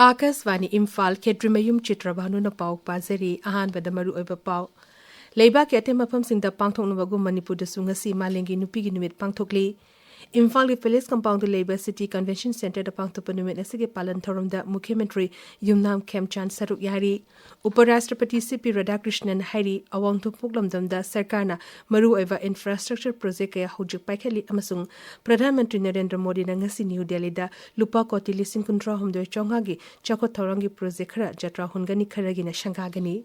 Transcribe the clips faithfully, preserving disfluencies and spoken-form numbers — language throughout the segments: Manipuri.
ꯑꯥꯀꯥꯁꯕꯥꯅꯤ ꯏꯝꯐꯥꯜ, ꯈꯦꯇ꯭ꯔꯤꯃꯌꯨꯝ ꯆꯤꯇ꯭ꯔꯚꯥꯅꯨꯅ ꯄꯥꯎ ꯄꯥꯖꯔꯤ꯫ ꯑꯍꯥꯟꯕꯗ ꯃꯔꯨꯑꯣꯏꯕ ꯄꯥꯎ꯫ ꯂꯩꯕꯥꯛꯀꯤ ꯑꯇꯩ ꯃꯐꯝꯁꯤꯡꯗ ꯄꯥꯡꯊꯣꯛꯅꯕꯒꯨꯝ ꯃꯅꯤꯄꯨꯔꯗꯁꯨ ꯉꯁꯤ ꯃꯥꯂꯦꯝꯒꯤ ꯅꯨꯄꯤꯒꯤ ꯅꯨꯃꯤꯠ ꯄꯥꯡꯊꯣꯛꯂꯤ꯫ ꯏꯝꯐꯥꯜꯒꯤ ꯄꯦꯂꯦꯁ ꯀꯝꯄꯥꯎꯟꯗ ꯂꯩꯕ ꯁꯤꯇꯤ ꯀꯟꯚꯦꯟꯁꯟ ꯁꯦꯟꯇꯔꯗ ꯄꯥꯡꯊꯣꯛꯄ ꯅꯨꯃꯤꯠ ꯑꯁꯤꯒꯤ ꯄꯥꯂꯟ ꯊꯧꯔꯝꯗ ꯃꯨꯈ꯭ꯌ ꯃꯟꯇ꯭ꯔꯤ ꯌꯨꯝꯅꯥꯝ ꯈꯦꯝꯆꯥꯟ ꯁꯔꯨꯛ ꯌꯥꯔꯤ꯫ ꯎꯄꯔꯥꯁꯇ꯭ꯔꯄꯇꯤ ꯁꯤ ꯄꯤ ꯔꯥꯙꯥꯀ꯭ꯔꯤꯁꯅꯟ ꯍꯥꯏꯔꯤ, ꯑꯋꯥꯡ ꯅꯣꯡꯄꯣꯛ ꯂꯝꯗꯝꯗ ꯁꯔꯀꯥꯔꯅ ꯃꯔꯨꯑꯣꯏꯕ ꯏꯟꯐ꯭ꯔꯥꯁ꯭ꯇ꯭ꯔꯛꯆꯔ ꯄ꯭ꯔꯣꯖꯦꯛ ꯀꯌꯥ ꯍꯧꯖꯤꯛ ꯄꯥꯏꯈꯠꯂꯤ ꯑꯃꯁꯨꯡ ꯄ꯭ꯔꯙꯥꯟ ꯃꯟꯇ꯭ꯔꯤ ꯅꯔꯦꯟꯗ꯭ꯔ ꯃꯣꯗꯤꯅ ꯉꯁꯤ ꯅ꯭ꯌꯨ ꯗꯦꯜꯂꯤꯗ ꯂꯨꯄꯥ ꯀꯣꯇꯤ ꯂꯤꯁꯤꯡ ꯀꯨꯟꯊ꯭ꯔꯥ ꯍꯨꯝꯗꯣꯏ ꯆꯥꯝꯃꯉꯥꯒꯤ ꯆꯥꯎꯈꯠ ꯊꯧꯔꯥꯡꯒꯤ ꯄ꯭ꯔꯣꯖꯦꯛ ꯈꯔ ꯖꯇ꯭ꯔꯥ ꯍꯨꯟꯒꯅꯤ, ꯈꯔꯒꯤꯅ ꯁꯪꯒꯥꯒꯅꯤ꯫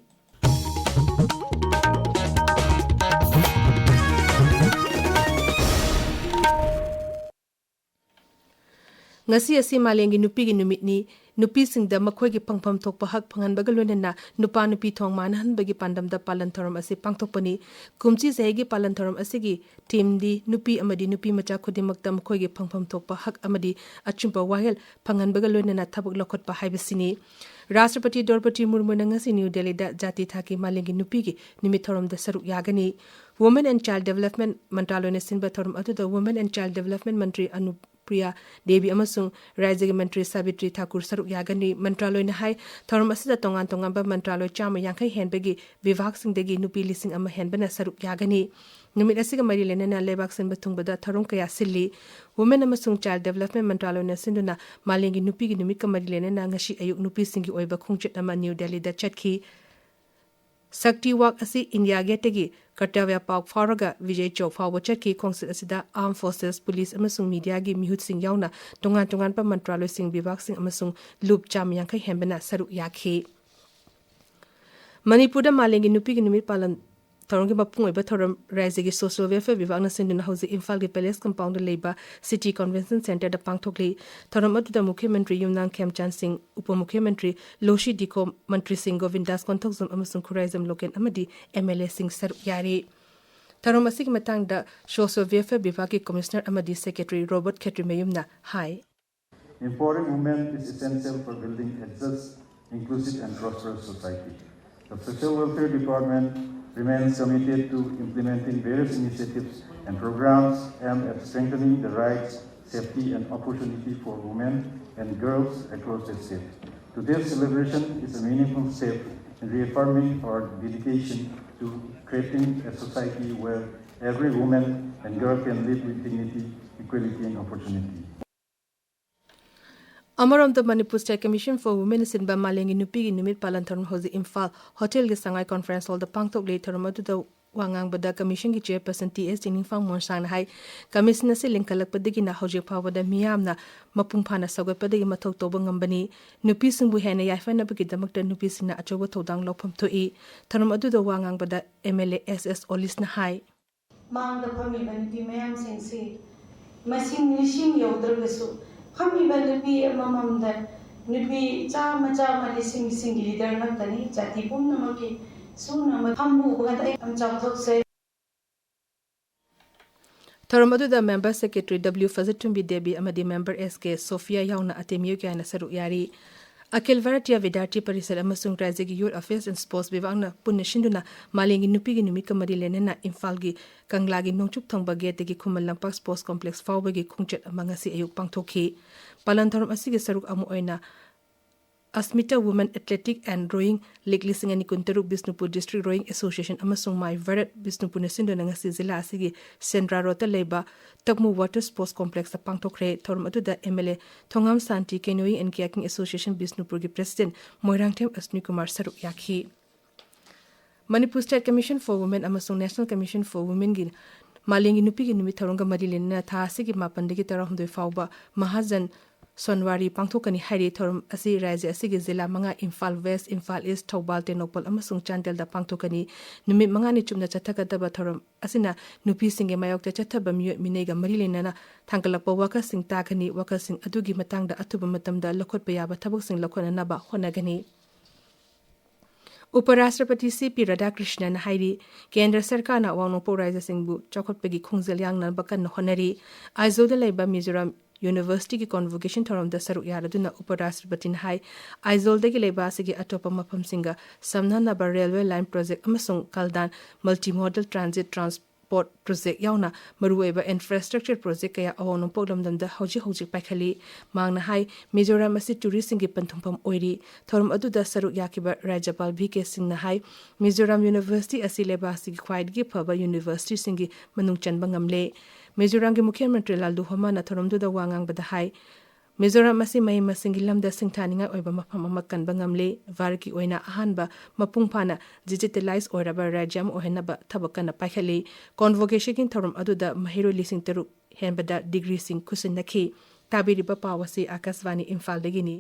ꯉꯁꯤ ꯑꯁꯤ ꯃꯥꯂꯦꯝꯒꯤ ꯅꯨꯄꯤꯒꯤ ꯅꯨꯃꯤꯠꯅꯤ꯫ ꯅꯨꯄꯤꯁꯤꯡꯗ ꯃꯈꯣꯏꯒꯤ ꯐꯪꯐꯝ ꯊꯣꯛꯄ ꯍꯛ ꯐꯪꯍꯟꯕꯒ ꯂꯣꯏꯅꯅ ꯅꯨꯄꯥ ꯅꯨꯄꯤ ꯊꯣꯡ ꯃꯥꯟꯅꯍꯟꯕꯒꯤ ꯄꯥꯟꯗꯝꯗ ꯄꯥꯂꯟ ꯊꯧꯔꯝ ꯑꯁꯤ ꯄꯥꯡꯊꯣꯛꯄꯅꯤ꯫ ꯀꯨꯝꯁꯤ ꯆꯍꯤꯒꯤ ꯄꯥꯂꯟ ꯊꯧꯔꯝ ꯑꯁꯤꯒꯤ ꯊꯤꯝꯗꯤ ꯅꯨꯄꯤ ꯑꯃꯗꯤ ꯅꯨꯄꯤ ꯃꯆꯥ ꯈꯨꯗꯤꯡꯃꯛꯇ ꯃꯈꯣꯏꯒꯤ ꯐꯪꯐꯝ ꯊꯣꯛꯄ ꯍꯛ ꯑꯃꯗꯤ ꯑꯆꯨꯝꯕ ꯋꯥꯌꯦꯜ ꯐꯪꯍꯟꯕꯒ ꯂꯣꯏꯅꯅ ꯊꯕꯛ ꯂꯧꯈꯠꯄ ꯍꯥꯏꯕꯁꯤꯅꯤ꯫ ꯔꯥꯁꯇ꯭ꯔꯄꯇꯤ ꯗ꯭ꯔꯧꯄꯗꯤ ꯃꯨꯔꯃꯨꯅ ꯉꯁꯤ ꯅ꯭ꯌꯨ ꯗꯦꯜꯂꯤꯗ ꯖꯥꯇꯤ ꯊꯥꯛꯀꯤ ꯃꯥꯂꯦꯝꯒꯤ ꯅꯨꯄꯤꯒꯤ ꯅꯨꯃꯤꯠ ꯊꯧꯔꯝꯗ ꯁꯔꯨꯛ ꯌꯥꯒꯅꯤ꯫ Women and Child Development ꯃꯟꯇ꯭ꯔꯥꯂꯣꯏꯅ ꯁꯤꯟꯕ ꯊꯧꯔꯝ ꯑꯗꯨꯗ Women and Child Development ꯃꯟꯇ꯭ꯔꯤ ꯑꯅꯨꯄ꯭ꯔꯤꯌꯥ ꯗꯦꯕꯤ ꯑꯃꯁꯨꯡ ꯔꯥꯖ꯭ꯌꯒꯤ ꯃꯟꯇ꯭ꯔꯤ ꯁꯥꯕꯤꯇ꯭ꯔꯤ ꯊꯥꯀꯨꯔ ꯁꯔꯨꯛ ꯌꯥꯒꯅꯤ꯫ ꯃꯟꯇ꯭ꯔꯥꯂꯣꯏꯅ ꯍꯥꯏ, ꯊꯧꯔꯝ ꯑꯁꯤꯗ ꯇꯣꯉꯥꯟ ꯇꯣꯉꯥꯟꯕ ꯃꯟꯇ꯭ꯔꯥꯂꯣꯏ ꯆꯥꯝꯃ ꯌꯥꯡꯈꯩ ꯍꯦꯟꯕꯒꯤ ꯕꯤꯚꯥꯒꯁꯤꯡꯗꯒꯤ ꯅꯨꯄꯤ ꯂꯤꯁꯤꯡ ꯑꯃ ꯍꯦꯟꯕꯅ ꯁꯔꯨꯛ ꯌꯥꯒꯅꯤ꯫ ꯅꯨꯃꯤꯠ ꯑꯁꯤꯒ ꯃꯔꯤ ꯂꯩꯅꯅ ꯂꯩꯕꯥꯛ ꯁꯤꯟꯕ ꯊꯨꯡꯕꯗ ꯊꯧꯔꯝ ꯀꯌꯥ ꯁꯤꯜꯂꯤ꯫ Women ꯑꯃꯁꯨꯡ Child Development ꯃꯟꯇ꯭ꯔꯥꯂꯣꯏꯅ ꯁꯤꯟꯗꯨꯅ ꯃꯥꯂꯦꯝꯒꯤ ꯅꯨꯄꯤꯒꯤ ꯅꯨꯃꯤꯠꯀ ꯃꯔꯤ ꯂꯩꯅꯅ ꯉꯁꯤ ꯑꯌꯨꯛ ꯅꯨꯄꯤꯁꯤꯡꯒꯤ ꯑꯣꯏꯕ ꯈꯣꯡꯆꯠ ꯑꯃ ꯅ꯭ꯌꯨ ꯗꯦꯜꯂꯤꯗ ꯆꯠꯈꯤ꯫ ꯁꯛꯇꯤ ꯋꯥꯛ ꯑꯁꯤ ꯏꯟꯗꯤꯌꯥ ꯒꯦꯠꯇꯒꯤ ꯀꯔꯇꯕ꯭ꯌ ꯄꯥꯔꯛ ꯐꯥꯎꯔꯒ ꯕꯤꯖꯣꯏ ꯆꯧꯛ ꯐꯥꯎꯕ ꯆꯠꯈꯤ꯫ ꯈꯣꯡꯆꯠ ꯑꯁꯤꯗ Armed Forces, ꯄꯨꯂꯤꯁ ꯑꯃꯁꯨꯡ ꯃꯤꯗꯤꯌꯥꯒꯤ ꯃꯤꯍꯨꯠꯁꯤꯡ ꯌꯥꯎꯅ ꯇꯣꯉꯥꯟ ꯇꯣꯉꯥꯟꯕ ꯃꯟꯇ꯭ꯔꯥꯂꯣꯏꯁꯤꯡ, ꯕꯤꯚꯥꯒꯁꯤꯡ ꯑꯃꯁꯨꯡ ꯂꯨꯞ ꯆꯥꯝꯃ ꯌꯥꯡꯈꯩ ꯍꯦꯟꯕꯅ ꯁꯔꯨꯛ ꯌꯥꯈꯤ꯫ ꯃꯅꯤꯄꯨꯔꯗ ꯃꯥꯂꯦꯝꯒꯤ ꯅꯨꯄꯤꯒꯤ ꯅꯨꯃꯤꯠ ꯄꯥꯂꯟ ꯊꯧꯔꯝꯒꯤ ꯃꯄꯨꯡ ꯑꯣꯏꯕ ꯊꯧꯔꯝ ꯔꯥꯖ꯭ꯌꯒꯤ ꯁꯣꯁꯤꯌꯦꯜ ꯋꯦꯜꯐꯤꯌꯔ ꯕꯤꯚꯥꯒꯅ ꯁꯤꯟꯗꯨꯅ ꯍꯧꯖꯤꯛ ꯏꯝꯐꯥꯜꯒꯤ ꯄꯦꯂꯦꯁ ꯀꯝꯄꯥꯎꯟꯗ ꯂꯩꯕ ꯁꯤꯇꯤ ꯀꯟꯚꯦꯟꯁꯟ ꯁꯦꯟꯇꯔꯗ ꯄꯥꯡꯊꯣꯛꯂꯤ꯫ ꯊꯧꯔꯝ ꯑꯗꯨꯗ ꯃꯨꯈ꯭ꯌ ꯃꯟꯇ꯭ꯔꯤ ꯌꯨꯝꯅꯥꯝ ꯈꯦꯝꯆꯥꯟ ꯁꯤꯡ, ꯎꯄ ꯃꯨꯈ꯭ꯌ ꯃꯟꯇ꯭ꯔꯤ ꯂꯣꯁꯤ ꯗꯤꯀꯣ, ꯃꯟꯇ꯭ꯔꯤꯁꯤꯡ ꯒꯣꯕꯤꯟꯗꯥꯁ ꯀꯣꯟꯊꯧꯖꯝ ꯑꯃꯁꯨꯡ ꯈꯨꯔꯥꯏꯖꯝ ꯂꯣꯀꯦꯟ ꯑꯃꯗꯤ ꯑꯦꯝ ꯑꯦꯜ ꯑꯦꯁꯤꯡ ꯁꯔꯨꯛ ꯌꯥꯔꯤ꯫ ꯊꯧꯔꯝ ꯑꯁꯤꯒꯤ ꯃꯇꯥꯡꯗ ꯁꯣꯁꯤꯌꯦꯜ ꯋꯦꯜꯐꯤꯌꯔ ꯕꯤꯚꯥꯒꯀꯤ ꯀꯃꯤꯁꯅꯔ ꯑꯃꯗꯤ ꯁꯦꯀ꯭ꯔꯦꯇꯔꯤ ꯔꯣꯕꯔꯠ ꯈꯦꯇ꯭ꯔꯤꯃꯌꯨꯝꯅ ꯍꯥꯏ꯫ Empowering women is essential for building a just, inclusive and prosperous society. The Social Welfare Department remains committed to implementing various initiatives and programs aimed at strengthening the rights, safety and opportunity for women and girls across the state. Today's celebration is a meaningful step in reaffirming our dedication to creating a society where every woman and girl can live with dignity, equality, and opportunity. ꯑꯃꯔꯣꯝꯗ, Manipur State Commission for Women ꯁꯤꯟꯕ ꯃꯥꯂꯦꯝꯒꯤ ꯅꯨꯄꯤꯒꯤ ꯅꯨꯃꯤꯠ ꯄꯥꯂꯟ ꯊꯧꯔꯝ ꯍꯧꯖꯤꯛ ꯏꯝꯐꯥꯜ ꯍꯣꯇꯦꯜꯒꯤ ꯁꯉꯥꯏ ꯀꯣꯟꯐꯔꯦꯟꯁ ꯍꯣꯜꯗ ꯄꯥꯡꯊꯣꯛꯂꯤ꯫ ꯊꯧꯔꯝ ꯑꯗꯨꯗ ꯋꯥ ꯉꯥꯡꯕꯗ ꯀꯃꯤꯁꯟꯒꯤ ꯆꯦꯌꯔꯄꯔꯁꯟ ꯇꯤ ꯑꯦꯁ ꯆꯤꯡꯅꯤꯡꯐꯥꯡ ꯃꯣꯟꯁꯥꯡꯅ ꯍꯥꯏ, ꯀꯃꯤꯁꯟ ꯑꯁꯤ ꯂꯤꯡꯈꯠꯂꯛꯄꯗꯒꯤꯅ ꯍꯧꯖꯤꯛ ꯐꯥꯎꯕꯗ ꯃꯤꯌꯥꯝꯅ ꯃꯄꯨꯡ ꯐꯥꯅ ꯁꯧꯒꯠꯄꯗꯒꯤ ꯃꯊꯧ ꯇꯧꯕ ꯉꯝꯕꯅꯤ꯫ ꯅꯨꯄꯤꯁꯤꯡꯕꯨ ꯍꯦꯟꯅ ꯌꯥꯏꯐꯅꯕꯒꯤꯗꯃꯛꯇ ꯅꯨꯄꯤꯁꯤꯡꯅ ꯑꯆꯧꯕ ꯊꯧꯗꯥꯡ ꯂꯧꯐꯝ ꯊꯣꯛꯏ꯫ ꯊꯧꯔꯝ ꯑꯗꯨꯗ ꯋꯥ ꯉꯥꯡꯕꯗ ꯑꯦꯝ ꯑꯦꯜ ꯑꯦ ꯑꯦꯁ ꯑꯦꯁ ꯑꯣꯂꯤꯁꯅ ꯍꯥꯏ꯫ ꯃꯥꯡꯗ ꯐꯝꯃꯤꯕ ꯅꯨꯄꯤ ꯃꯌꯥꯝꯁꯤꯡꯁꯤ ꯃꯁꯤꯡ ꯂꯤꯁꯤꯡ ꯌꯧꯗ꯭ꯔꯒꯁꯨ, ꯐꯝꯃꯤꯕ ꯅꯨꯄꯤ ꯑꯃꯃꯝꯗ ꯅꯨꯄꯤ ꯆꯥꯝꯃ, ꯆꯥꯝꯃ, ꯂꯤꯁꯤꯡ, ꯂꯤꯁꯤꯡꯒꯤ ꯂꯤꯗꯔ ꯉꯥꯛꯇꯅꯤ꯫ ꯖꯥꯇꯤ ꯄꯨꯝꯅꯃꯛꯀꯤ ꯁꯨꯅ ꯐꯝꯕ ꯎꯕ ꯀꯥꯟꯗ ꯑꯩ ꯌꯥꯝ ꯆꯥꯎꯊꯣꯛꯆꯩ꯫ ꯊꯧꯔꯝ ꯑꯗꯨꯗ ꯃꯦꯝꯕꯔ ꯁꯦꯀ꯭ꯔꯦꯇꯔꯤ ꯗꯕ꯭ꯂꯤꯎ ꯐꯖꯠꯇꯨꯝꯕꯤ ꯗꯦꯕꯤ ꯑꯃꯗꯤ ꯃꯦꯝꯕꯔ ꯑꯦꯁ ꯀꯦ ꯁꯣꯐꯤꯌꯥ ꯌꯥꯎꯅ ꯑꯇꯦꯝ ꯃꯤꯑꯣꯏ ꯀꯌꯥꯅ ꯁꯔꯨꯛ ꯌꯥꯔꯤ꯫ ꯑꯈꯤꯜ ꯚꯥꯔꯇꯤꯌꯥ ꯚꯤꯗ꯭ꯌꯥꯔꯊꯤ ꯄꯔꯤꯁꯠ ꯑꯃꯁꯨꯡ ꯔꯥꯖ꯭ꯌꯒꯤ ꯌꯨꯊ ꯑꯐꯦꯌꯔꯁ ꯑꯦꯟ ꯁ꯭ꯄꯣꯔꯠꯁ ꯕꯤꯚꯥꯒꯅ ꯄꯨꯟꯅ ꯁꯤꯟꯗꯨꯅ ꯃꯥꯂꯦꯝꯒꯤ ꯅꯨꯄꯤꯒꯤ ꯅꯨꯃꯤꯠꯀ ꯃꯔꯤ ꯂꯩꯅꯅ ꯏꯝꯐꯥꯜꯒꯤ ꯀꯪꯂꯥꯒꯤ ꯅꯣꯡꯆꯨꯞ ꯊꯪꯕ ꯒꯦꯠꯇꯒꯤ ꯈꯨꯃꯟ ꯂꯝꯄꯥꯛ ꯁ꯭ꯄꯣꯔꯠꯁ ꯀꯣꯝꯄ꯭ꯂꯦꯛꯁ ꯐꯥꯎꯕꯒꯤ ꯈꯣꯡꯆꯠ ꯑꯃ ꯉꯁꯤ ꯑꯌꯨꯛ ꯄꯥꯡꯊꯣꯛꯈꯤ꯫ ꯄꯥꯂꯟ ꯊꯧꯔꯝ ꯑꯁꯤꯒꯤ ꯁꯔꯨꯛ ꯑꯃ ꯑꯣꯏꯅ Asmita Women Athletic and Rowing League ꯂꯤꯁꯤꯡ ꯑꯅꯤ ꯀꯨꯟꯇꯔꯨꯛ ꯕꯤꯁꯅꯨꯄꯨꯔ ꯗꯤꯁꯇ꯭ꯔꯤꯛ ꯔꯣꯋꯤꯡ ꯑꯦꯁꯣꯁꯤꯌꯦꯁꯟ ꯑꯃꯁꯨꯡ ꯃꯥꯏ ꯚꯥꯔꯠ ꯕꯤꯁꯅꯨꯄꯨꯔꯅ ꯁꯤꯟꯗꯨꯅ ꯉꯁꯤ ꯖꯤꯂꯥ ꯑꯁꯤꯒꯤ ꯁꯦꯟꯗ꯭ꯔꯥ ꯔꯣꯗꯇ ꯂꯩꯕ ꯇꯛꯃꯨ ꯋꯥꯇꯔ ꯁ꯭ꯄꯣꯔꯠꯁ ꯀꯣꯝꯄ꯭ꯂꯦꯛꯁꯇ ꯄꯥꯡꯊꯣꯛꯈ꯭ꯔꯦ꯫ ꯊꯧꯔꯝ ꯑꯗꯨꯗ M L A Thongam Shanti, ꯀꯦꯅꯣꯌꯤꯡ ꯑꯦꯟ ꯀꯤꯌꯥꯀꯤꯡ ꯑꯦꯁꯣꯁꯤꯌꯦꯁꯟ ꯕꯤꯁꯅꯨꯄꯨꯔꯒꯤ ꯄ꯭ꯔꯦꯁꯤꯗꯦꯟꯠ ꯃꯣꯏꯔꯥꯡꯊꯦꯝ ꯑꯁꯅꯤ ꯀꯨꯃꯥꯔ ꯁꯔꯨꯛ ꯌꯥꯈꯤ꯫ Manipur state commission for women ꯑꯃꯁꯨꯡ ꯅꯦꯁꯅꯦꯜ ꯀꯃꯤꯁꯟ ꯐꯣꯔ ꯋꯨꯃꯦꯟꯒꯤ ꯃꯥꯂꯦꯝꯒꯤ ꯅꯨꯄꯤꯒꯤ ꯅꯨꯃꯤꯠ ꯊꯧꯔꯝꯒ ꯃꯔꯤ ꯂꯩꯅꯅ ꯊꯥ ꯑꯁꯤꯒꯤ ꯃꯥꯄꯟꯗꯒꯤ ꯇꯔꯥꯍꯨꯝꯗꯣꯏ ꯐꯥꯎꯕ ꯃꯍꯥꯖꯟ ꯁꯣꯟꯋꯥꯔꯤ ꯄꯥꯡꯊꯣꯛꯀꯅꯤ ꯍꯥꯏꯔꯤ꯫ ꯊꯧꯔꯝ ꯑꯁꯤ ꯔꯥꯖ꯭ꯌ ꯑꯁꯤꯒꯤ ꯖꯤꯂꯥ ꯃꯉꯥ, ꯏꯝꯐꯥꯜ ꯋꯦꯁ, ꯏꯝꯐꯥꯜ ꯏꯁ, ꯊꯧꯕꯥꯜ, ꯇꯦꯡꯅꯧꯄꯜ ꯑꯃꯁꯨꯡ ꯆꯥꯟꯗꯦꯜꯗ ꯄꯥꯡꯊꯣꯛꯀꯅꯤ꯫ ꯅꯨꯃꯤꯠ ꯃꯉꯥꯅꯤ ꯆꯨꯞꯅ ꯆꯠꯊꯒꯗꯕ ꯊꯧꯔꯝ ꯑꯁꯤꯅ ꯅꯨꯄꯤꯁꯤꯡꯒꯤ ꯃꯥꯌꯣꯛꯇ ꯆꯠꯊꯕ ꯃꯤꯑꯣꯠ ꯃꯤꯅꯩꯒ ꯃꯔꯤ ꯂꯩꯅꯅ ꯊꯥꯡꯒꯠꯂꯛꯄ ꯋꯥꯈꯜꯁꯤꯡ ꯇꯥꯒꯅꯤ꯫ ꯋꯥꯈꯜꯁꯤꯡ ꯑꯗꯨꯒꯤ ꯃꯇꯥꯡꯗ ꯑꯊꯨꯕ ꯃꯇꯝꯗ ꯂꯧꯈꯠꯄ ꯌꯥꯕ ꯊꯕꯛꯁꯤꯡ ꯂꯧꯈꯠꯅꯅꯕ ꯍꯣꯠꯅꯒꯅꯤ꯫ ꯎꯄ ꯔꯥꯁꯇ꯭ꯔꯄꯇꯤ ꯁꯤ ꯄꯤ ꯔꯥꯙꯥꯀ꯭ꯔꯤꯁꯅꯟꯅ ꯍꯥꯏꯔꯤ, ꯀꯦꯟꯗ꯭ꯔ ꯁꯔꯀꯥꯔꯅ ꯑꯋꯥꯡ ꯅꯣꯡꯄꯣꯛ ꯔꯥꯖ꯭ꯌꯁꯤꯡꯕꯨ ꯆꯥꯎꯈꯠꯄꯒꯤ ꯈꯣꯡꯖꯦꯜ ꯌꯥꯡꯅꯕ ꯀꯟꯅ ꯍꯣꯠꯅꯔꯤ꯫ ꯑꯥꯏꯖꯣꯜꯗ ꯂꯩꯕ ꯃꯤꯖꯣꯔꯥꯝ ꯌꯨꯅꯤꯚꯔꯁꯤꯇꯤꯒꯤ ꯀꯣꯟꯚꯣꯀꯦꯁꯟ ꯊꯧꯔꯝꯗ ꯁꯔꯨꯛ ꯌꯥꯔꯗꯨꯅ ꯎꯄ ꯔꯥꯁꯇ꯭ꯔꯄꯇꯤꯅ ꯍꯥꯏ, ꯑꯥꯏꯖꯣꯜꯗꯒꯤ ꯂꯩꯕ ꯑꯁꯤꯒꯤ ꯑꯇꯣꯞꯄ ꯃꯐꯝꯁꯤꯡꯒ ꯁꯝꯅꯍꯟꯅꯕ ꯔꯦꯜꯋꯦ ꯂꯥꯏꯟ ꯄ꯭ꯔꯣꯖꯦꯛ ꯑꯃꯁꯨꯡ ꯀꯜꯗꯥꯟ ꯃꯜꯇꯤꯃꯣꯗꯜ ꯇ꯭ꯔꯥꯟꯖꯤꯠ ꯇ꯭ꯔꯥꯟꯁ ꯄꯣꯔꯠ ꯄ꯭ꯔꯣꯖꯦꯛ ꯌꯥꯎꯅ ꯃꯔꯨꯑꯣꯏꯕ ꯏꯟꯐ꯭ꯔꯥꯁ꯭ꯇ꯭ꯔꯛꯆꯔ ꯄ꯭ꯔꯣꯖꯦꯛ ꯀꯌꯥ ꯑꯋꯥꯡ ꯅꯣꯡꯄꯣꯛ ꯂꯝꯗꯝꯗ ꯍꯧꯖꯤꯛ ꯍꯧꯖꯤꯛ ꯄꯥꯏꯈꯠꯂꯤ꯫ ꯃꯍꯥꯛꯅ ꯍꯥꯏ, ꯃꯤꯖꯣꯔꯥꯝ ꯑꯁꯤ ꯇꯨꯔꯤꯁꯁꯤꯡꯒꯤ ꯄꯟꯊꯨꯡꯐꯝ ꯑꯣꯏꯔꯤ꯫ ꯊꯧꯔꯝ ꯑꯗꯨꯗ ꯁꯔꯨꯛ ꯌꯥꯈꯤꯕ ꯔꯥꯖ꯭ꯌꯄꯥꯜ ꯚꯤ ꯀꯦ ꯁꯤꯡꯅ ꯍꯥꯏ, ꯃꯤꯖꯣꯔꯥꯝ ꯌꯨꯅꯤꯚꯔꯁꯤꯇꯤ ꯑꯁꯤ ꯂꯩꯕꯥꯛ ꯑꯁꯤꯒꯤ ꯈ꯭ꯋꯥꯏꯗꯒꯤ ꯐꯕ ꯌꯨꯅꯤꯚꯔꯁꯤꯇꯤꯁꯤꯡꯒꯤ ꯃꯅꯨꯡ ꯆꯟꯕ ꯉꯝꯂꯦ꯫ ꯃꯤꯖꯣꯔꯥꯝꯒꯤ ꯃꯨꯈ꯭ꯌ ꯃꯟꯇ꯭ꯔꯤ ꯂꯥꯜꯗꯨ ꯍꯣꯃꯥꯅ ꯊꯧꯔꯝꯗꯨꯗ ꯋꯥ ꯉꯥꯡꯕꯗ ꯍꯥꯏ, ꯃꯤꯖꯣꯔꯥꯝ ꯑꯁꯤ ꯃꯍꯩ ꯃꯁꯤꯡꯒꯤ ꯂꯝꯗ ꯁꯤꯡꯊꯥꯅꯤꯡꯉꯥꯏ ꯑꯣꯏꯕ ꯃꯐꯝ ꯑꯃ ꯀꯟꯕ ꯉꯝꯂꯦ꯫ ꯚꯥꯔꯠꯀꯤ ꯑꯣꯏꯅ ꯑꯍꯥꯟꯕ ꯃꯄꯨꯡ ꯐꯥꯅ ꯗꯤꯖꯤꯇꯦꯂꯥꯏꯖ ꯑꯣꯏꯔꯕ ꯔꯥꯖ꯭ꯌ ꯑꯃ ꯑꯣꯏꯍꯟꯅꯕ ꯊꯕꯛ ꯀꯟꯅ ꯄꯥꯏꯈꯠꯂꯤ꯫ ꯀꯣꯟꯚꯣꯀꯦꯁꯟꯒꯤ ꯊꯧꯔꯝ ꯑꯗꯨꯗ ꯃꯍꯩꯔꯣꯏ ꯂꯤꯁꯤꯡ ꯇꯔꯨꯛ ꯍꯦꯟꯕꯗ ꯗꯤꯒ꯭ꯔꯤꯁꯤꯡ ꯈꯨꯠꯁꯤꯟꯅꯈꯤ꯫ ꯇꯥꯕꯤꯔꯤꯕ ꯄꯥꯎ ꯑꯁꯤ ꯑꯥꯀꯥꯁꯕꯥꯅꯤ ꯏꯝꯐꯥꯜꯗꯒꯤꯅꯤ꯫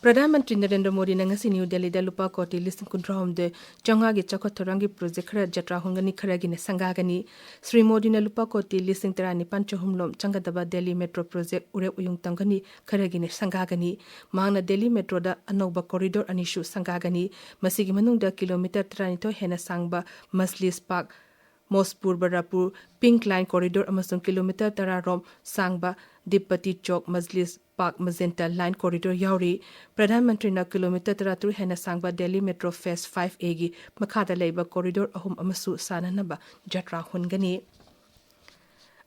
ꯄ꯭ꯔꯙꯥꯟ ꯃꯟꯇ꯭ꯔꯤ ꯅꯔꯦꯟꯗ꯭ꯔ ꯃꯣꯗꯤꯅ ꯉꯁꯤ ꯅ꯭ꯌꯨ ꯗꯦꯜꯂꯤꯗ ꯂꯨꯄꯥ ꯀꯣꯇꯤ ꯂꯤꯁꯤꯡ ꯀꯨꯟꯊ꯭ꯔꯥꯍꯨꯝꯗꯣꯏ ꯆꯥꯝꯃꯉꯥꯒꯤ ꯆꯥꯎꯈꯠ ꯊꯧꯔꯥꯡꯒꯤ ꯄ꯭ꯔꯣꯖꯦꯛ ꯈꯔ ꯖꯇ꯭ꯔꯥ ꯍꯣꯟꯒꯅꯤ, ꯈꯔꯒꯤꯅ ꯁꯪꯒꯥꯒꯅꯤ꯫ ꯁ꯭ꯔꯤ ꯃꯣꯗꯤꯅ ꯂꯨꯄꯥ ꯀꯣꯇꯤ ꯂꯤꯁꯤꯡ ꯇꯔꯥꯅꯤꯄꯥꯟ ꯆꯍꯨꯝ ꯂꯣꯝ ꯆꯪꯒꯗꯕ ꯗꯦꯜꯂꯤ ꯃꯦꯇ꯭ꯔꯣ ꯄ꯭ꯔꯣꯖꯦꯛ ꯎꯔꯦꯞ ꯎꯌꯨꯡ ꯇꯝꯒꯅꯤ, ꯈꯔꯒꯤꯅ ꯁꯪꯒꯥꯒꯅꯤ꯫ ꯃꯍꯥꯛꯅ ꯗꯦꯜꯂꯤ ꯃꯦꯇ꯭ꯔꯣꯗ ꯑꯅꯧꯕ ꯀꯣꯔꯤꯗꯣꯔ ꯑꯅꯤꯁꯨ ꯁꯪꯒꯥꯒꯅꯤ꯫ ꯃꯁꯤꯒꯤ ꯃꯅꯨꯡꯗ ꯀꯤꯂꯣꯃꯤꯇꯔ ꯇꯔꯥꯅꯤꯊꯣꯏ ꯍꯦꯟꯅ ꯁꯥꯡꯕ ꯃꯁꯂꯤꯁ ꯄꯥꯔꯛ ꯃꯣꯁꯄꯨꯔ ꯕꯔꯥꯄꯨꯔ ꯄꯤꯡꯛ ꯂꯥꯏꯟ ꯀꯣꯔꯤꯗꯣꯔ ꯑꯃꯁꯨꯡ ꯀꯤꯂꯣꯃꯤꯇꯔ ꯇꯔꯥ ꯔꯣꯝ ꯁꯥꯡꯕ ꯗꯤꯞꯄꯇꯤ ꯆꯧꯛ ꯃꯁꯂꯤꯁ ꯄꯥꯔꯛ ꯃꯖꯦꯟꯇꯥ ꯂꯥꯏꯟ ꯀꯣꯔꯤꯗꯣꯔ ꯌꯥꯎꯔꯤ꯫ ꯄ꯭ꯔꯙꯥꯟ ꯃꯟꯇ꯭ꯔꯤꯅ ꯀꯤꯂꯣꯃꯤꯇꯔ ꯇꯔꯥꯇꯔꯨꯛ ꯍꯦꯟꯅ ꯁꯥꯡꯕ ꯗꯦꯜꯂꯤ ꯃꯦꯇ꯭ꯔꯣ ꯐꯦꯖ ꯐꯥꯏꯚ ꯑꯦꯒꯤ ꯃꯈꯥꯗ ꯂꯩꯕ ꯀꯣꯔꯤꯗꯣꯔ ꯑꯍꯨꯝ ꯑꯃꯁꯨ ꯁꯥꯟꯅꯅꯕ ꯖꯇ꯭ꯔꯥ ꯍꯣꯟꯒꯅꯤ꯫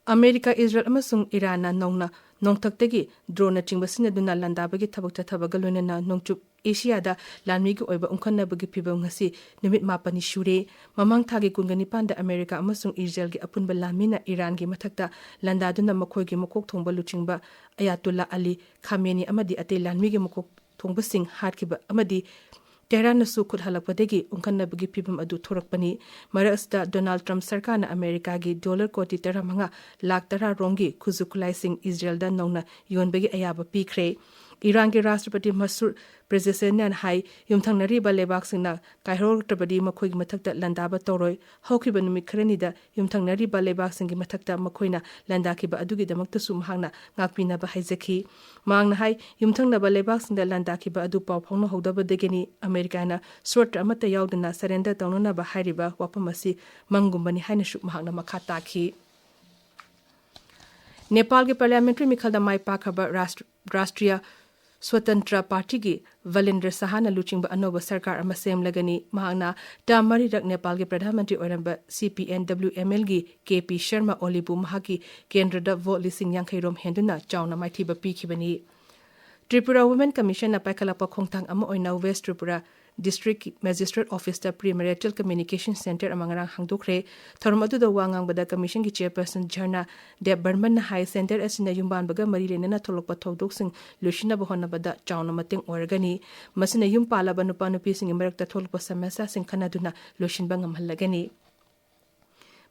ꯑꯃꯦꯔꯤꯀꯥ, ꯏꯖꯔꯦꯜ ꯑꯃꯁꯨꯡ ꯏꯔꯥꯟꯅ ꯅꯧꯅ ꯅꯣꯡꯊꯛꯇꯒꯤ ꯗ꯭ꯔꯣꯟꯅꯆꯤꯡꯕ ꯁꯤꯖꯤꯟꯅꯗꯨꯅ ꯂꯥꯟꯗꯥꯕꯒꯤ ꯊꯕꯛ ꯆꯠꯊꯕꯒ ꯂꯣꯏꯅꯅ ꯅꯣꯡꯆꯨꯞ ꯑꯦꯁꯤꯌꯥꯗ ꯂꯥꯟꯃꯤꯒꯤ ꯑꯣꯏꯕ ꯎꯪꯈꯠꯅꯕꯒꯤ ꯐꯤꯚꯝ ꯉꯁꯤ ꯅꯨꯃꯤꯠ ꯃꯥꯄꯟꯅꯤ ꯁꯨꯔꯦ꯫ ꯃꯃꯥꯡ ꯊꯥꯒꯤ ꯀꯨꯟꯒ ꯅꯤꯄꯥꯟꯗ ꯑꯃꯦꯔꯤꯀꯥ ꯑꯃꯁꯨꯡ ꯏꯖꯔꯦꯜꯒꯤ ꯑꯄꯨꯟꯕ ꯂꯥꯟꯃꯤꯅ ꯏꯔꯥꯟꯒꯤ ꯃꯊꯛꯇ ꯂꯥꯟꯗꯥꯗꯨꯅ ꯃꯈꯣꯏꯒꯤ ꯃꯀꯣꯛ ꯊꯣꯡꯕ ꯂꯨꯆꯤꯡꯕ ꯑꯌꯥꯇꯨꯜꯂꯥ ꯑꯂꯤ ꯈꯥꯃꯦꯅꯤ ꯑꯃꯗꯤ ꯑꯇꯩ ꯂꯥꯟꯃꯤꯒꯤ ꯃꯀꯣꯛ ꯊꯣꯡꯕꯁꯤꯡ ꯍꯥꯠꯈꯤꯕ ꯑꯃꯗꯤ ꯇꯦꯍꯔꯥꯟꯅꯁꯨ ꯈꯨꯠ ꯍꯜꯂꯛꯄꯗꯒꯤ ꯎꯪꯈꯠꯅꯕꯒꯤ ꯐꯤꯚꯝ ꯑꯗꯨ ꯊꯣꯔꯛꯄꯅꯤ꯫ ꯃꯔꯛ ꯑꯁꯤꯗ ꯗꯣꯅꯥꯜꯗ ꯇ꯭ꯔꯝꯞ ꯁꯔꯀꯥꯔꯅ ꯑꯃꯦꯔꯤꯀꯥꯒꯤ ꯗꯣꯂꯔ ꯀꯣꯇꯤ ꯇꯔꯥꯃꯉꯥ ꯂꯥꯈ ꯇꯔꯥ ꯔꯣꯝꯒꯤ ꯈꯨꯠꯁꯨ ꯈꯨꯠꯂꯥꯏꯁꯤꯡ ꯏꯖꯔꯦꯜꯗ ꯅꯧꯅ ꯌꯣꯟꯕꯒꯤ ꯑꯌꯥꯕ ꯄꯤꯈ꯭ꯔꯦ꯫ ꯏꯔꯥꯟꯒꯤ ꯔꯥꯁꯇ꯭ꯔꯄꯇꯤ ꯃꯁꯨꯔ ꯄꯦꯖꯦꯁꯦꯅꯤꯌꯥꯟ ꯍꯥꯏ, ꯌꯨꯝꯊꯪꯅꯔꯤꯕ ꯂꯩꯕꯥꯛꯁꯤꯡꯅ ꯀꯥꯏꯍꯧꯔꯛꯇ꯭ꯔꯕꯗꯤ ꯃꯈꯣꯏꯒꯤ ꯃꯊꯛꯇ ꯂꯥꯟꯗꯥꯕ ꯇꯧꯔꯣꯏ꯫ ꯍꯧꯈꯤꯕ ꯅꯨꯃꯤꯠ ꯈꯔꯅꯤꯗ ꯌꯨꯝꯊꯪꯅꯔꯤꯕ ꯂꯩꯕꯥꯛꯁꯤꯡꯒꯤ ꯃꯊꯛꯇ ꯃꯈꯣꯏꯅ ꯂꯥꯟꯗꯥꯈꯤꯕ ꯑꯗꯨꯒꯤꯗꯃꯛꯇꯁꯨ ꯃꯍꯥꯛꯅ ꯉꯥꯛꯄꯤꯅꯕ ꯍꯥꯏꯖꯈꯤ꯫ ꯃꯍꯥꯛꯅ ꯍꯥꯏ, ꯌꯨꯝꯊꯪꯅꯕ ꯂꯩꯕꯥꯛꯁꯤꯡꯗ ꯂꯥꯟꯗꯥꯈꯤꯕ ꯑꯗꯨ ꯄꯥꯎ ꯐꯥꯎꯅꯍꯧꯗꯕꯗꯒꯤꯅꯤ ꯑꯃꯦꯔꯤꯀꯥꯅ ꯁꯣꯔꯠꯇ ꯑꯃꯠꯇ ꯌꯥꯎꯗꯅ ꯁꯔꯦꯟꯗꯔ ꯇꯧꯅꯅꯕ ꯍꯥꯏꯔꯤꯕ ꯋꯥꯐꯝ ꯑꯁꯤ ꯃꯪꯒꯨꯝꯕꯅꯤ ꯍꯥꯏꯅꯁꯨ ꯃꯍꯥꯛꯅ ꯃꯈꯥ ꯇꯥꯈꯤ꯫ ꯅꯦꯄꯥꯜꯒꯤ ꯄꯥꯔꯂꯤꯌꯥꯃꯦꯟꯇꯔꯤ ꯃꯤꯈꯜꯗ ꯃꯥꯏ ꯄꯥꯛꯈ꯭ꯔꯕ ꯔꯥꯁꯇ꯭ꯔ-, ꯔꯥꯁꯇ꯭ꯔꯤꯌꯥ ꯁ꯭ꯋꯥꯇꯟꯇ꯭ꯔ ꯄꯥꯔꯇꯤꯒꯤ ꯚꯂꯦꯟꯗ꯭ꯔ ꯁꯍꯥꯅ ꯂꯨꯆꯤꯡꯕ ꯑꯅꯧꯕ ꯁꯔꯀꯥꯔ ꯑꯃ ꯁꯦꯝꯂꯒꯅꯤ꯫ ꯃꯍꯥꯛꯅ ꯇꯔꯝ ꯃꯔꯤꯔꯛ ꯅꯦꯄꯥꯜꯒꯤ ꯄ꯭ꯔꯙꯥꯟ ꯃꯟꯇ꯭ꯔꯤ ꯑꯣꯏꯔꯝꯕ ꯁꯤ ꯄꯤ ꯑꯦꯟ ꯗꯕ꯭ꯂꯤꯎ ꯑꯦꯝ ꯑꯦꯜꯒꯤ ꯀꯦ ꯄꯤ ꯁꯔꯃ ꯑꯣꯂꯤꯕꯨ ꯃꯍꯥꯛꯀꯤ ꯀꯦꯟꯗ꯭ꯔꯗ ꯚꯣꯠ ꯂꯤꯁꯤꯡ ꯌꯥꯡꯈꯩ ꯔꯣꯝ ꯍꯦꯟꯗꯨꯅ ꯆꯥꯎꯅ ꯃꯥꯏꯊꯤꯕ ꯄꯤꯈꯤꯕꯅꯤ꯫ ꯇ꯭ꯔꯤꯄꯨꯔꯥ ꯋꯨꯃꯦꯟ ꯀꯃꯤꯁꯟꯅ ꯄꯥꯏꯈꯠꯂꯛꯄ ꯈꯣꯡꯊꯥꯡ ꯑꯃ ꯑꯣꯏꯅ ꯋꯦꯁ ꯇ꯭ꯔꯤꯄꯨꯔꯥ ꯗꯤꯁꯇ꯭ꯔꯤꯛꯀꯤ ꯃꯦꯖꯤꯁꯇ꯭ꯔꯦꯠ ꯑꯣꯐꯤꯁꯇ ꯄ꯭ꯔꯤ ꯃꯦꯔꯤꯇꯦꯜ ꯀꯝꯃ꯭ꯌꯨꯅꯤꯀꯦꯁꯟ ꯁꯦꯟꯇꯔ ꯑꯃ ꯉꯔꯥꯡ ꯍꯥꯡꯗꯣꯛꯈ꯭ꯔꯦ꯫ ꯊꯧꯔꯝ ꯑꯗꯨꯗ ꯋꯥ ꯉꯥꯡꯕꯗ ꯀꯃꯤꯁꯟꯒꯤ ꯆꯦꯌꯔꯄꯔꯁꯟ ꯖꯔꯅꯥ ꯗꯦꯕ ꯕꯔꯃꯟꯅ ꯍꯥꯏ, ꯁꯦꯟꯇꯔ ꯑꯁꯤꯅ ꯌꯨꯝꯕꯥꯟꯕꯒ ꯃꯔꯤ ꯂꯩꯅꯅ ꯊꯣꯛꯂꯛꯄ ꯊꯧꯗꯣꯛꯁꯤꯡ ꯂꯣꯏꯁꯤꯟꯅꯕ ꯍꯣꯠꯅꯕꯗ ꯆꯥꯎꯅ ꯃꯇꯦꯡ ꯑꯣꯏꯔꯒꯅꯤ꯫ ꯃꯁꯤꯅ ꯌꯨꯝ ꯄꯥꯜꯂꯕ ꯅꯨꯄꯥ ꯅꯨꯄꯤꯁꯤꯡꯒꯤ ꯃꯔꯛꯇ ꯊꯣꯛꯂꯛꯄ ꯁꯃꯁ꯭ꯌꯥꯁꯤꯡ ꯈꯟꯅꯗꯨꯅ ꯂꯣꯏꯁꯤꯟꯕ ꯉꯝꯍꯜꯂꯒꯅꯤ꯫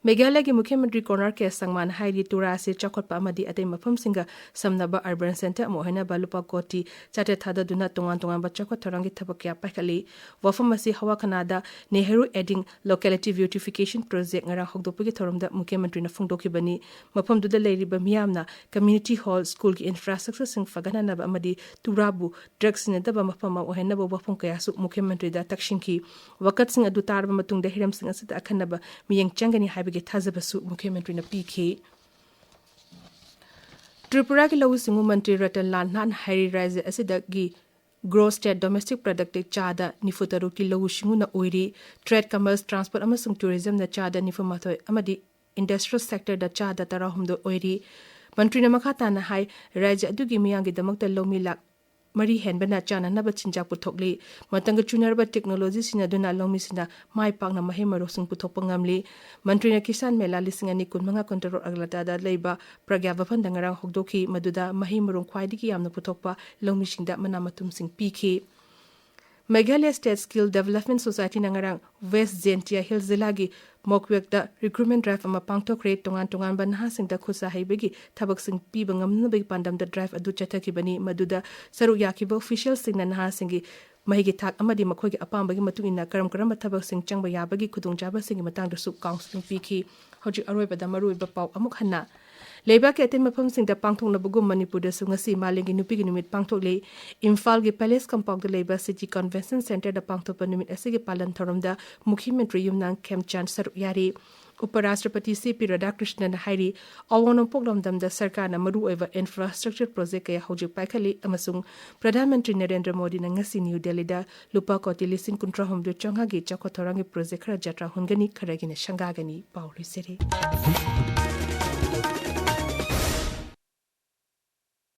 ꯃꯦꯘꯥꯂꯌꯒꯤ ꯃꯨꯈ꯭ꯌ ꯃꯟꯇ꯭ꯔꯤ ꯀꯣꯅꯔ ꯀꯦ ꯁꯪꯃꯥꯅ ꯍꯥꯏꯔꯤ, ꯇꯨꯔꯥ ꯑꯁꯤ ꯆꯥꯎꯈꯠꯄ ꯑꯃꯗꯤ ꯑꯇꯩ ꯃꯐꯝꯁꯤꯡꯒ ꯁꯝꯅꯕ ꯑꯔꯕꯟ ꯁꯦꯟꯇꯔ ꯑꯃ ꯑꯣꯏꯍꯟꯅꯕ ꯂꯨꯄꯥ ꯀꯣꯇꯤ ꯆꯥꯇ꯭ꯔꯦꯠ ꯊꯥꯗꯗꯨꯅ ꯇꯣꯉꯥꯟ ꯇꯣꯉꯥꯟꯕ ꯆꯥꯎꯈꯠ ꯊꯧꯔꯥꯡꯒꯤ ꯊꯕꯛ ꯀꯌꯥ ꯄꯥꯏꯈꯠꯂꯤ꯫ ꯋꯥꯐꯝ ꯑꯁꯤ ꯍꯋꯥ ꯈꯅꯥꯗ ꯅꯦꯍꯔꯨ ꯑꯦꯗꯤꯡ ꯂꯣꯀꯦꯂꯤꯇꯤ ꯕ꯭ꯌꯨꯇꯤꯐꯤꯀꯦꯁꯟ ꯄ꯭ꯔꯣꯖꯦꯛ ꯉꯔꯥꯡ ꯍꯧꯗꯣꯛꯄꯒꯤ ꯊꯧꯔꯝꯗ ꯃꯨꯈ꯭ꯌ ꯃꯟꯇ꯭ꯔꯤꯅ ꯐꯣꯡꯗꯣꯛꯈꯤꯕꯅꯤ꯫ ꯃꯐꯝꯗꯨꯗ ꯂꯩꯔꯤꯕ ꯃꯤꯌꯥꯝꯅ ꯀꯝꯃ꯭ꯌꯨꯅꯤꯇꯤ ꯍꯣꯜ, ꯁ꯭ꯀꯨꯜꯒꯤ ꯏꯟꯐ꯭ꯔꯥꯁ꯭ꯇ꯭ꯔꯛꯆꯔꯁꯤꯡ ꯐꯒꯠꯍꯟꯅꯕ ꯑꯃꯗꯤ ꯇꯨꯔꯥꯕꯨ ꯗ꯭ꯔꯒ ꯁꯤꯖꯤꯟꯅꯗꯕ ꯃꯐꯝ ꯑꯃ ꯑꯣꯏꯍꯟꯅꯕ ꯋꯥꯐꯝ ꯀꯌꯥꯁꯨ ꯃꯨꯈ꯭ꯌ ꯃꯟꯇ꯭ꯔꯤꯗ ꯇꯛꯁꯤꯟꯈꯤ꯫ ꯋꯥꯀꯠꯁꯤꯡ ꯑꯗꯨ ꯇꯥꯔꯕ ꯃꯇꯨꯡꯗ ꯍꯤꯔꯝꯁꯤꯡ ꯑꯁꯤꯗ ꯑꯈꯟꯅꯕ ꯃꯤꯠꯌꯦꯡ ꯆꯪꯒꯅꯤ ꯍꯥꯏꯕꯒꯤ ꯊꯥꯖꯕꯁꯨ ꯃꯨꯈ꯭ꯌ ꯃꯟꯇ꯭ꯔꯤꯅ ꯄꯤꯈꯤ꯫ ꯇ꯭ꯔꯤꯄꯨꯔꯥꯒꯤ ꯂꯧꯎ ꯁꯤꯡꯎ ꯃꯟꯇ꯭ꯔꯤ ꯔꯇꯟ ꯂꯥꯜ ꯅꯥꯊꯅ ꯍꯥꯏꯔꯤ, ꯔꯥꯖ꯭ꯌ ꯑꯁꯤꯗꯒꯤ ꯒ꯭ꯔꯣꯁ ꯁ꯭ꯇꯦꯠ ꯗꯣꯃꯦꯁꯇꯤꯛ ꯄ꯭ꯔꯗꯛꯇ ꯆꯥꯗ ꯅꯤꯐꯨ ꯇꯔꯨꯛꯀꯤ ꯂꯧꯎ ꯁꯤꯡꯎꯅ ꯑꯣꯏꯔꯤ꯫ ꯇ꯭ꯔꯦꯗ, ꯀꯃꯔꯁ, ꯇ꯭ꯔꯥꯟꯁꯄꯣꯔꯠ ꯑꯃꯁꯨꯡ ꯇꯨꯔꯤꯖꯝꯅ ꯆꯥꯗ ꯅꯤꯐꯨ ꯃꯥꯊꯣꯏ ꯑꯃꯗꯤ ꯏꯟꯗꯁꯇ꯭ꯔꯤꯌꯦꯜ ꯁꯦꯛꯇꯔꯗ ꯆꯥꯗ ꯇꯔꯥꯍꯨꯝꯗꯣꯏ ꯑꯣꯏꯔꯤ꯫ ꯃꯟꯇ꯭ꯔꯤꯅ ꯃꯈꯥ ꯇꯥꯅ ꯍꯥꯏ, ꯔꯥꯖ꯭ꯌ ꯑꯗꯨꯒꯤ ꯃꯤꯌꯥꯝꯒꯤꯗꯃꯛꯇ ꯂꯧꯃꯤ ꯂꯥꯛ ꯃꯔꯤ ꯍꯦꯟꯕꯅ ꯆꯥꯅꯅꯕ ꯆꯤꯟꯖꯥꯛ ꯄꯨꯊꯣꯛꯂꯤ꯫ ꯃꯇꯝꯒ ꯆꯨꯅꯔꯕ ꯇꯦꯛꯅꯣꯂꯣꯖꯤ ꯁꯤꯖꯤꯟꯅꯗꯨꯅ ꯂꯧꯃꯤꯁꯤꯡꯅ ꯃꯥꯏ ꯄꯥꯛꯅ ꯃꯍꯩ ꯃꯔꯣꯡꯁꯤꯡ ꯄꯨꯊꯣꯛꯄ ꯉꯝꯂꯤ꯫ ꯃꯟꯇ꯭ꯔꯤꯅ ꯀꯤꯁꯥꯟ ꯃꯦꯂꯥ ꯂꯤꯁꯤꯡ ꯑꯅꯤ ꯀꯨꯟꯃꯉꯥ ꯀꯨꯟꯇꯔꯨꯛ ꯑꯒꯔꯇꯂꯥꯗ ꯂꯩꯕ ꯄ꯭ꯔꯒ꯭ꯌꯥ ꯚꯕꯟꯗ ꯉꯔꯥꯡ ꯍꯧꯗꯣꯛꯈꯤ, ꯃꯗꯨꯗ ꯃꯍꯩ ꯃꯔꯣꯡ ꯈ꯭ꯋꯥꯏꯗꯒꯤ ꯌꯥꯝꯅ ꯄꯨꯊꯣꯛꯄ ꯂꯧꯃꯤꯁꯤꯡꯗ ꯃꯅꯥ ꯃꯊꯨꯝꯁꯤꯡ ꯄꯤꯈꯤ꯫ ꯃꯦꯘꯥꯂꯌ ꯁ꯭ꯇꯦꯠ ꯁ꯭ꯀꯤꯜ ꯗꯦꯕꯂꯞꯃꯦꯟꯠ ꯁꯣꯁꯥꯏꯇꯤꯅ ꯉꯔꯥꯡ ꯋꯦꯁ ꯖꯦꯟꯇꯤꯌꯥ ꯍꯤꯜꯁ ꯖꯤꯂꯥꯒꯤ ꯃꯣꯛꯋꯦꯛꯇ ꯔꯤꯀ꯭ꯔꯨꯠꯃꯦꯟꯠ ꯗ꯭ꯔꯥꯏꯚ ꯑꯃ ꯄꯥꯡꯊꯣꯛꯈ꯭ꯔꯦ꯫ ꯇꯣꯉꯥꯟ ꯇꯣꯉꯥꯟꯕ ꯅꯍꯥꯁꯤꯡꯗ ꯈꯨꯠꯁꯥ ꯍꯩꯕꯒꯤ ꯊꯕꯛꯁꯤꯡ ꯄꯤꯕ ꯉꯝꯅꯕꯒꯤ ꯄꯥꯟꯗꯝꯗ ꯗ꯭ꯔꯥꯏꯚ ꯑꯗꯨ ꯆꯠꯊꯈꯤꯕꯅꯤ꯫ ꯃꯗꯨꯗ ꯁꯔꯨꯛ ꯌꯥꯈꯤꯕ ꯑꯣꯐꯤꯁꯤꯌꯦꯜꯁꯤꯡꯅ ꯅꯍꯥꯁꯤꯡꯒꯤ ꯃꯍꯩꯒꯤ ꯊꯥꯛ ꯑꯃꯗꯤ ꯃꯈꯣꯏꯒꯤ ꯑꯄꯥꯝꯕꯒꯤ ꯃꯇꯨꯡ ꯏꯟꯅ ꯀꯔꯝ ꯀꯔꯝꯕ ꯊꯕꯛꯁꯤꯡ ꯆꯪꯕ ꯌꯥꯕꯒꯤ ꯈꯨꯗꯣꯡꯆꯥꯕꯁꯤꯡꯒꯤ ꯃꯇꯥꯡꯗꯁꯨ ꯀꯥꯎꯟꯁꯤꯂꯤꯡ ꯄꯤꯈꯤ꯫ ꯍꯧꯖꯤꯛ ꯑꯔꯣꯏꯕꯗ ꯃꯔꯨꯑꯣꯏꯕ ꯄꯥꯎ ꯑꯃꯨꯛ ꯍꯟꯅ꯫ ꯂꯩꯕꯥꯛꯀꯤ ꯑꯇꯩ ꯃꯐꯝꯁꯤꯡꯗ ꯄꯥꯡꯊꯣꯛꯅꯕꯒꯨꯝ ꯃꯅꯤꯄꯨꯔꯗꯁꯨ ꯉꯁꯤ ꯃꯥꯂꯦꯝꯒꯤ ꯅꯨꯄꯤꯒꯤ ꯅꯨꯃꯤꯠ ꯄꯥꯡꯊꯣꯛꯂꯤ꯫ ꯏꯝꯐꯥꯜꯒꯤ Palace Compoundꯗ ꯂꯩꯕ City Convention Centreꯗ ꯄꯥꯡꯊꯣꯛꯄ ꯅꯨꯃꯤꯠ ꯑꯁꯤꯒꯤ ꯄꯥꯂꯟ ꯊꯧꯔꯝꯗ ꯃꯨꯈ꯭ꯌ ꯃꯟꯇ꯭ꯔꯤ ꯌꯨꯝꯅꯥꯝ ꯈꯦꯝꯆꯥꯟ ꯁꯔꯨꯛ ꯌꯥꯔꯤ꯫ ꯎꯄ ꯔꯥꯁꯇ꯭ꯔꯄꯇꯤ ꯁꯤ ꯄꯤ ꯔꯥꯙꯥꯀ꯭ꯔꯤꯁꯅꯟꯅ ꯍꯥꯏꯔꯤ, ꯑꯋꯥꯡ ꯅꯣꯡꯄꯣꯛ ꯂꯝꯗꯝꯗ ꯁꯔꯀꯥꯔꯅ ꯃꯔꯨꯑꯣꯏꯕ infrastructure project ꯀꯌꯥ ꯍꯧꯖꯤꯛ ꯄꯥꯏꯈꯠꯂꯤ ꯑꯃꯁꯨꯡ ꯄ꯭ꯔꯙꯥꯟ ꯃꯟꯇ꯭ꯔꯤ ꯅꯔꯦꯟꯗ꯭ꯔ ꯃꯣꯗꯤꯅ ꯉꯁꯤ ꯅ꯭ꯌꯨ ꯗꯦꯜꯂꯤꯗ ꯂꯨꯄꯥ ꯀꯣꯇꯤ ꯂꯤꯁꯤꯡ ꯀꯨꯟꯊ꯭ꯔꯥ ꯍꯨꯝꯗꯣꯏ ꯆꯥꯝꯃꯉꯥꯒꯤ ꯆꯥꯎꯈꯠ ꯊꯧꯔꯥꯡꯒꯤ project ꯈꯔ ꯖꯇ꯭ꯔꯥ ꯍꯨꯟꯒꯅꯤ, ꯈꯔꯒꯤꯅ ꯁꯪꯒꯥꯒꯅꯤ꯫ ꯄꯥꯎ ꯂꯣꯏꯖꯔꯦ꯫